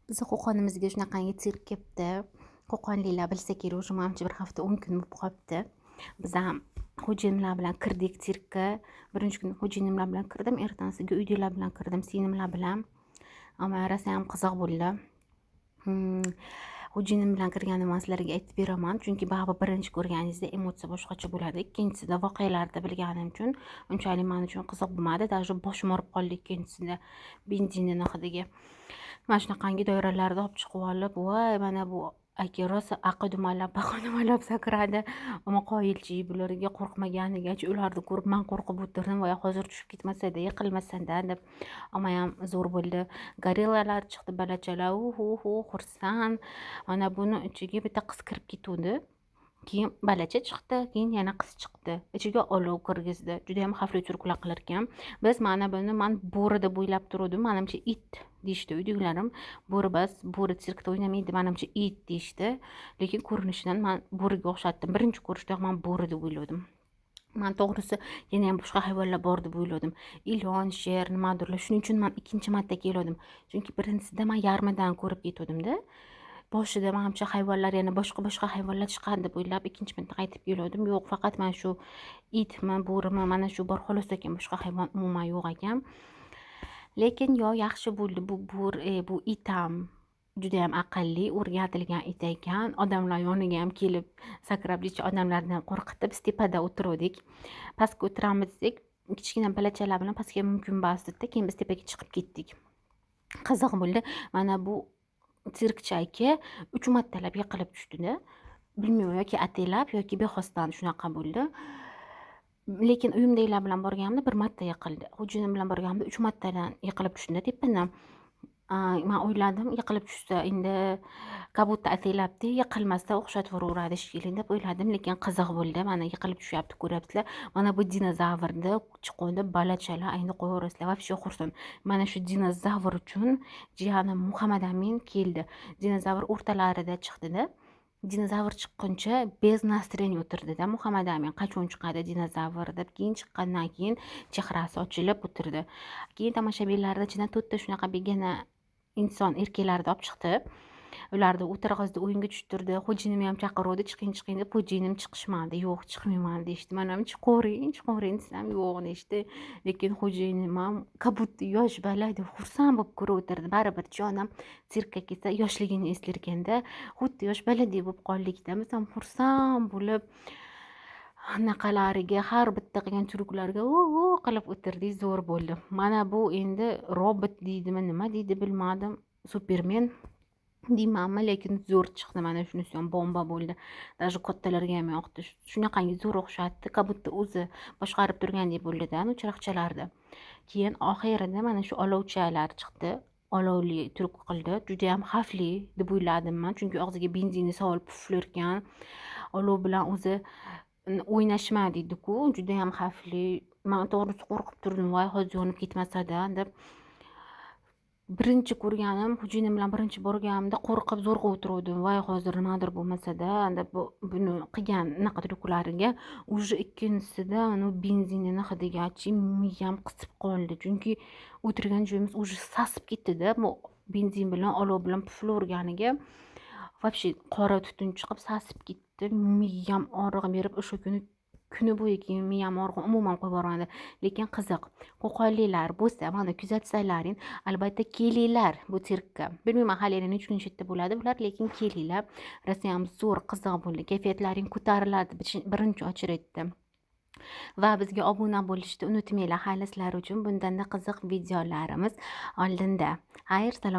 Bizni Qo'qonimizga shunaqangi sirk kelibdi. Qo'qonliklar bilsa kerak, уже manimcha bir hafta, 10 kun bo'lib qolibdi. Biz ham xo'jayinimlar bilan kirdik sirkka. Birinchi kuni xo'jayinimlar bilan kirdim, ertasiga uydagilar bilan kirdim, singlimlar bilan. Ammo rosayam qiziq bo'ldi. Xo'jayinim bilan kirganimni man sizlarga aytib beraman, chunki baribir birinchi ko'rganingizda emotsiya boshqacha bo'ladi. Ikkinchisida voqealarni bilganim uchun unchalik man uchun qiziq bo'lmadi. Даже boshim og'rib qoldi ikkinchisida benzinni hidiga. Mana shunaqangi doiralarni olib chiqib olib, voy, mana bu aka rosa aqa dumalab, baqa dumalab sakradi. Ammo qoyilchi bularga qo'rqmaganigacha ularni ko'rib man qo'rqib o'tirdim. Voy, hozir tushib ketmasada, yiqilmasada deb. Amayam zo'r bo'ldi. Gorillalar chiqdi, balachalar hu hu hu xursand. Mana buni ichiga bitta qiz kirib ketuvdi. Keyin balacha chiqdi, keyin yana qiz chiqdi. Ichiga olov kirgizdi. Judayam xavfli truklar qilar ekan. Biz mana buni man bo'ri deb o'ylab turuvdim. Manimcha, it deyishdi uydagilarim. Bo'ri emas, bo'ri sirkda o'ynamaydi, manimcha, it deyishdi. Lekin ko'rinishidan man bo'riga o'xshatdim. Birinchi ko'rishdayoq man bo'ri deb o'yladim. Man to'g'risi yanayam boshqa hayvonlar bor deb o'yladim. Ilon, sher, nimadirlar. Shuning uchun man ikkinchi marta kelgandim. Chunki birinchisida man yarmidan ko'rib ketuvdim-da. Boshida manimcha hayvonlar, yana boshqa-boshqa hayvonlar chiqadi deb o'ylab ikkinchi marta qaytib kelgandim. Yo'q, faqat mana shu itmi, bo'rimi, mana shu bor xolos ekan, boshqa hayvon umuman yo'q ekan. Lekin yo yaxshi bo'ldi. Bu bu it ham judayam aqlli, o'rgatilgan it ekan. Odamlar yoniga ham kelib sakrab, odamlarni ham qo'rqitib, biz tepada o'tiruvdik. Pastga o'tiramiz desak, kichkina bolachalar bilan pastga mumkin emas dedida, keyin biz tepaga chiqib ketdik. Qiziq bo'ldi. Mana bu sirkchi aka uch martalab yiqilib tushdida. Bilmayman, yoki ataylab, yoki bexosdan shunaqa bo'ldi. Lekin uyimdagilar bilan borganimda bir marta yiqildi. Xo'jayinim bilan borganimda uch martadan yiqilib tushdida tepadan. Man o'yladim, yiqilib tushsa endi как будто ataylabdi, yiqilmasdan o'xshatvoraveradi shekilli deb o'yladim, lekin qiziq bo'ldi. Mana yiqilib tushyapti, ko'ryapsizlar. Mana bu dinozavrni chiquvdi, balachalar endi qo'yaverasizlar, вообще xursand. Mana shu dinozavr uchun jiyanim Muhammad Amin keldi. Dinozavr o'rtalarida chiqdida. Dinozavr chiqquncha без настроения o'tirdida Muhammad Amin. Qachon chiqadi dinozavr deb. Keyin chiqqandan keyin chehrasi ochilib o'tirdi. Keyin tomoshabinlarni ichidan to'rtta shunaqa begona inson, erkaklarni olib chiqdi. Ularni o'tirg'izdi, o'yinga tushtirdi. Xo'jayinimni ham chaqiruvdi, chiqing, chiqing deb. Xo'jayinim chiqishmadi. Yo'q, chiqmayman deyishdi. Man ham chiqavering, chiqavering desam, yo'q deyishdi. Lekin xo'jayinim ham как будто yosh boladek xursand bo'lib ko'rib o'tirdi. Baribir onam sirkka kelsa yoshligini eslarkanda, xuddi yosh boladek bo'lib qoldikda. Biz ham xursand bo'lib anaqalariga, har bitta qilgan tryuklarga u qilib o'tirdik, zo'r bo'ldi. Mana bu endi robot deydimi, nima deydi, bilmadim. Supermen deymanmi, lekin zo'r chiqdi. Mana shunisi ham bomba bo'ldi. Даже kattalarga ham yoqdi. Shunaqangi zo'r o'xshatdi, как будто o'zi boshqarib turgandek bo'ldida chiroqchalarni. Keyin oxirida mana shu olovchalar chiqdi. Olovli truk qildi. Judayam xavfli deb o'yladim man, chunki og'ziga benzinni solib puflarkan. Olov bilan o'zi o'ynashma deydi-ku, judayam xavfli. Man to'g'risi qo'rqib turdim, voy, hozir yonib ketmasada deb. Birinchi ko'rganim, xo'jayinim bilan birinchi borganimda qo'rqib zo'rg'a o'tiruvdim. Voy, hozir nimadir bo'lmasada deb buni qilgan anaqa tryuklariga. Уже ikkinchisida anavi benzinini hidigachi miyam qisib qoldi. Chunki o'tirgan joyimiz уже sasib ketdida, bu benzin bilan, olov bilan puflaverganiga вообще qora tutun chiqib sasib ketdi. Miyam og'riq berib, o'sha kuni kuni bo'yi keyin miyam og'rig'i umuman qo'yib yubormadi. Lekin qiziq. Qo'qonliklar bo'lsa, mana kuzatsalaring, albatta kelinglar bu sirkka. Bilmayman, hali yana necha kun chetda bo'ladi bular, lekin kelinglar. Rosayam zo'r, qiziq bo'ldi. Kayfiyatlaring ko'tariladi birinchi очередь da. Va bizga obuna bo'lishni unutmanglar. Hali sizlar uchun bundanda qiziq videolarimiz oldinda. Xayr, salom.